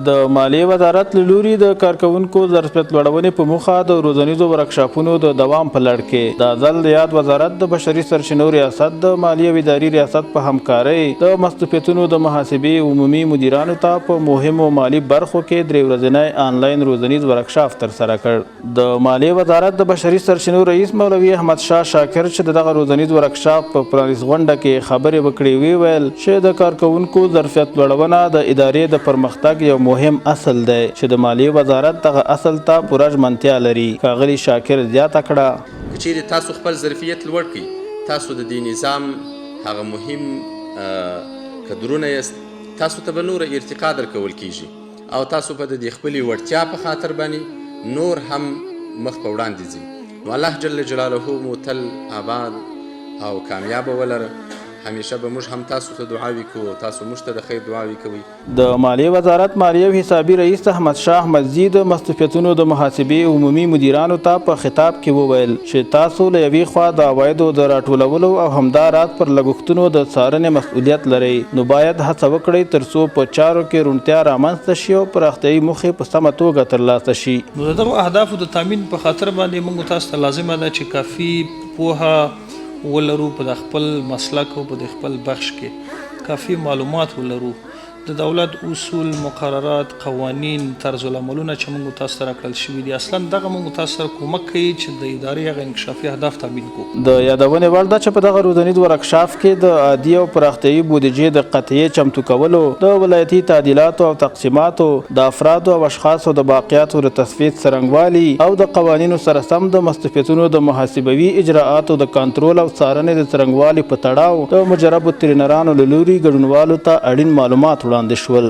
د مالیې وزارت له لوري د کارکوونکو ظرفیت لوړونې په موخه د روزنیزو ورکشاپونو د دوام په لړ کې دا ځل د یاد وزارت د بشري سرچینو ریاست د مالي او اداري ریاست په همکارۍ د مستوفیتونو د محاسبې عمومي مدیرانو ته په مهمو مالي برخو کې درې ورځنی آنلاین روزنیز ورکشاپ ترسره کړ. د مالیې وزارت د بشري سرچینو رئیس مولوي احمد شاه شاکر چې د دغه روزنیز ورکشاپ په پرانیستغونډه کې خبرې وکړې ویې ویل چې د کارکوونکو ظرفیت لوړونه د ادارې د پرمختګ یو مهم اصل دی چې د مالیې وزارت دغه اصل ته پوره ژمنتیا لري. ښاغلي شاکر زیاته کړه. که چیرې تاسو خپل ظرفیت لوړ کړئ، تاسو د دې نظام هغه مهم کدرونه یاست، تاسو ته به نوره ارتقا درکول کیږي. او تاسو به د دې خپلې وړتیا په خاطر باندې نور هم مخ په وړاندې ځئ. نو الله جل جلاله مو تل آباد او کامیابه ولره. همیشه به موږ هم تاسو ته دعاوې کوو او تاسو موږ ته د خیر دعاوې کوئ. د مالیې وزارت مالي او حسابي رئیس احمد شاه احمدزي د مستوفیتونو د محاسبې عمومي مدیرانو ته په خطاب کې وویل چې تاسو له یوې خوا د عوایدو د راټولولو او همدا راز پر لګښتونو د څارنې مسؤلیت لرئ، نو باید هڅه وکړئ تر څو په چارو کې روڼتیا رامنځته شي او پراختیايي موخې په سمه توګه ترلاسه شي. نو د دغو اهدافو د تامین په خاطر باندې موږ تاسو ته لازمه ده چې کافي پوهه ولرو، په د خپل مسلک او په د خپل بخش کې کافي معلومات ولرو، د دولت اصول، مقررات، قوانین، طرزالعملونه چې موږ تاسو ته راکړل شوي دي، اصلا دغه موږ تاسو سره کومک کوي چې د ادارې هغه انکشافي اهداف تامین کړو. د یادونې وړ ده چې په دغه روزنیز ورکشاف کې د عادي او پراختیايي بودیجې د قطعې چمتو کولو، د ولایتي تعدیلاتو او تقسیماتو، د افرادو او اشخاصو د باقیاتو د تصفیې څرنګوالي او د قوانینو سره سم د مستوفیتونو د محاسبوي اجراآتو د کنترول او څارنې د څرنګوالي په تړاو د مجربو ترینرانو له لوري ګډونوالو ته اړین معلومات وړاندې شول.